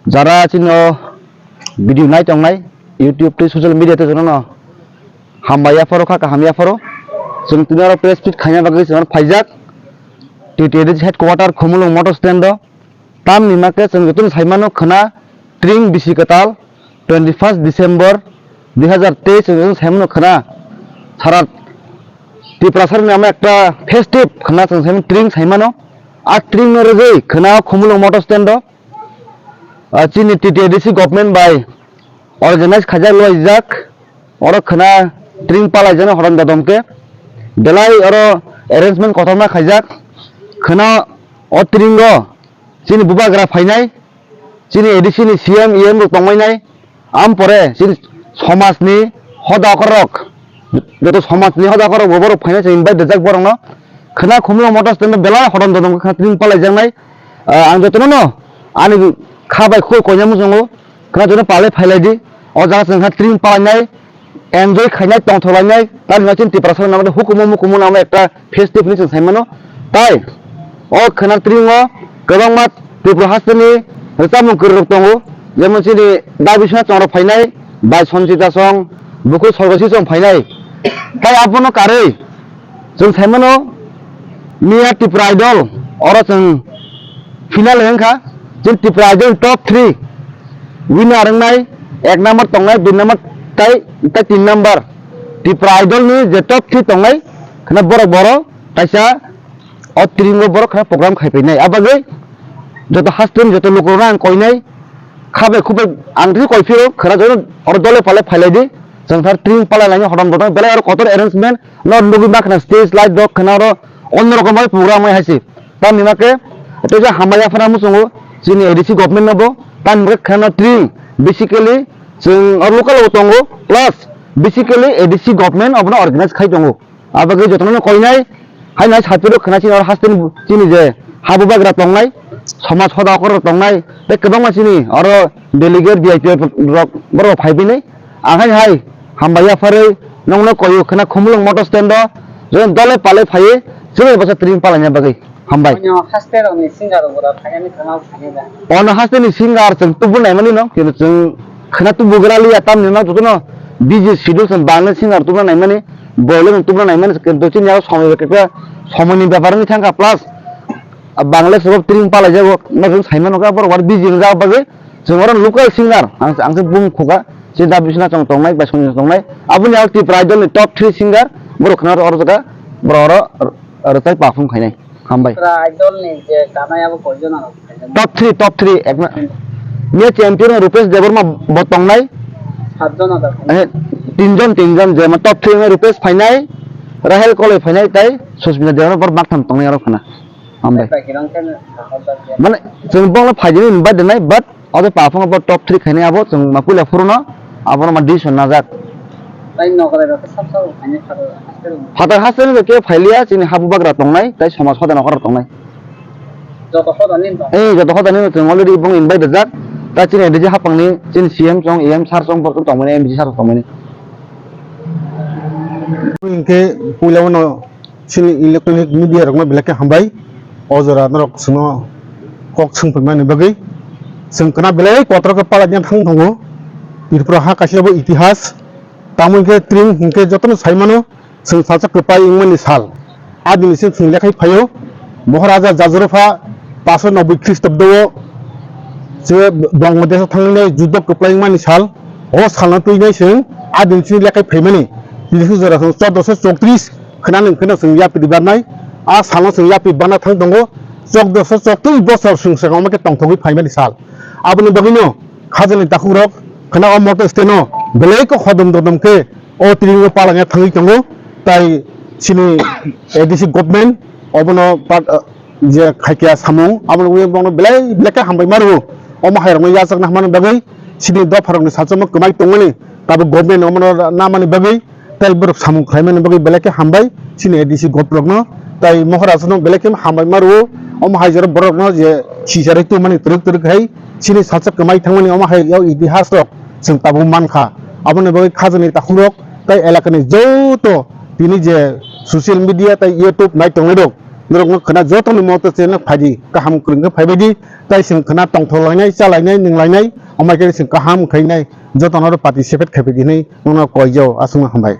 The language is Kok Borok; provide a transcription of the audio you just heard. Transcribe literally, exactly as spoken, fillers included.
Jara chini o video nai tongnai, YouTube tei social media tei jotono hambai yapharo kha, kaham yapharo. Chwng tini oro press meet khaina bagwi chwng oro phaijak. T T A D C headquarter Khumulwng motor stand o. Tamni hwnkhe chwng jotono saimano khwna tring bisi kwtal twenty first December dui hazar teis chwng jotono saimano khwna sara Tiprasarni ama ekta festive khwna chwng saimano tring saimano. A tring no rwgwi khwna Khumulwng motor stand o. Ah, chini T T A D C government bai organize khaijak, loijak, oro khwna tring palaijaknai hodom dodom khe, belai oro arrangement kotorma khaijak. Khwna o tringo chini bubagra phainai, chini A D C ni C M, E M rok tongmainai, am pore chini somajni hoda okorok, joto somajni hoda okorok bo borok phainai, chwng invite rijak borokno. Khwna Khumulwng motor stand o belai hodom dodom khe khwna tring palaijaknai. Ah, ang jotono no ani kha bai khuk koina muchungo, khwna jotono palai phailai di. O jaga chwng kha tring palainai, enjoy khainai, tongthok lainai, tamni hwnba chini Tiprasa nangmani hukumu mukumu nangma ekta festive hinwi chwng saimano. Tai o khwna tringo kwbangma Tripura hasteni rwchapmung kwrwirok tongo, jemon chini Da Biswanath chongrok phainai, bai Sanchita chong, bukhuk Sorgosi chong phainai. Tai abono karwi chwng saimano miya Tripura Idol oro chwng final wngkha. Chini Tripura Idol top three winner wngnai, ek number tongnai, dui number tai, tai tin number. Tripura Idol ni je top three tongnai, khwna borok boro kaisa o tringo borok khwna program khai painai. Abagwi joto hasteni joto lukurokno ang koinai, kha bai khuk bai ang twi koi phiro khwna joto oro dole pale phailai di. Chwng thar tring palai lainai hodom dodom belai oro kotor arrangement no nugwi ma khwna stage light rok khwna oro onno rokom bai program bai haisi. Tamni ma khe tei je hambai yaphana muchungo chini A D C government no bo tamni ma khe khwna tring basically chwng oro local o tongo plus basically A D C government obono organize khai tongo. Abagwi jotono koinai, hai nai sapiro khwna chini oro hasteni chini je habu bagra tongnai, somaj hoda okorok tongnai, tei kwbangma chini oro delegate V I P rok borok phai bini. Ang hai hai hambai yapharwi nongno koyo khwna Khumulwng motor stand o, jotono dole pale phaiwi chini bwsa tring palaina bagwi. Hambai. Onyo haste rokni singer rok bora phainani thangma phainai da? Ono haste ni singer chwng tubu naimani no, kintu chwng khwna tubu gra liya tamni no jotono busy schedule chwng bangla singer tubuna naimani, bole no tubuna naimani, kintu chini aro somoi bai khe somoi ni bepar wngwi thangkha plus bangla swrwk tring palai jago no chwng saimano khe borok bar busy wngjak bagwi. Chwng oro local singer, ang, ang se bum khuga, se da bisna chong tongnai, bai songni tongnai. Aboni aro Tipra Idol ni top three singer, borok khna oro jaga, borok oro rwchai perform khainai. Hambai. Tipra Idol ni je kanai abo koijon aro khainai? Top three, top three, ekna. Miya champion Rupesh Debbarma bo tongnai. Satjon aro khainai? Eh, tinjon, tinjon, je ma top three ma Rupesh phainai, Rahel Koloi phainai, tai Susmita Debbarma bor maktham tongnai aro khna. Hambai. Bai hirang khe sahajak ya. Mane, chwng bongno phaidi ni bai denai, but abo paphang abo top three khainai abo, chwng ma puila phuru no, abo no ma decision najak. Tai nokre rok sab sab khainai pharo haste rok. Phatar haste ni ke phailiya, chini habu bagra tongnai, tai somaj hoda nokra tongnai. Joto hoda ni tong. Eh, joto hoda ni chwng already bong invite rijak, ta chini D J hapang ni, chini C M chong, E M sir chong, borok tongmani, M D C sir tongmani. Hingke puila no chini electronic media rokno belai khe hambai. O jora norok chwngno kok swng phaimani bagwi. Chwng kwna belai kotor khe palai thang tongo. Tripura ha kaisa bo itihas. Tamo hwnkhe tring hwnkhe jotono sai mano chwng salsa kwpai wngmani sal. A dini se chwng lekhai phaio. Moharaja Jajarapha paso noboi Khristobdo o je Bangladesh o thangmani juddo kwplai wngmani sal. O salno twi nai chwng a dini se lekhai phaimani. Tini se jora chwng chordoso chowtris khwnani hwnkhe no chwng yapri barnai, a salno chwng yapri barna thang tongo, chokdoso choktwi bosor chwng swkang omo khe tongthogwi phaimani sal. Aboni bagwino khajani takhukrok khwna o motor stand-o belai khe hodom dodom khe o tringo palangya thangwi tongo, tai chini A D C government obono pat-, je khaikya samung, aboni ui bono belai belai khe hambai ma rwo. Omo hairokno yachakna hamani bagwi, chini dopharokni sachamo kwmai tongmani, tabuk government omono namani bagwi, tai borok samung khlaimani bagwi belai khe hambai, chini A D C govt rokno, tai Mohoraj no belai khe hambai ma rwo. Omo hai jora borokno je sicharwi tongmani twrwk twrwk hai, chini salsa kwmai thangmani omo hai o itihas rok chwng tabuk mankha. Aboni bagwi khajani takhukrok tai elakani joto tini je social media tai YouTube nai tongnai rok, norokno khwna jotono moto se no phaidi, kaham kwrwng khe phaibaidi, tai chwng khwna tongthok lainai, cha lainai, nwng lainai, amai khe chwng kaham khainai, jotono oro participate khaibaidi hinwi nono koijao, aswkno hambai.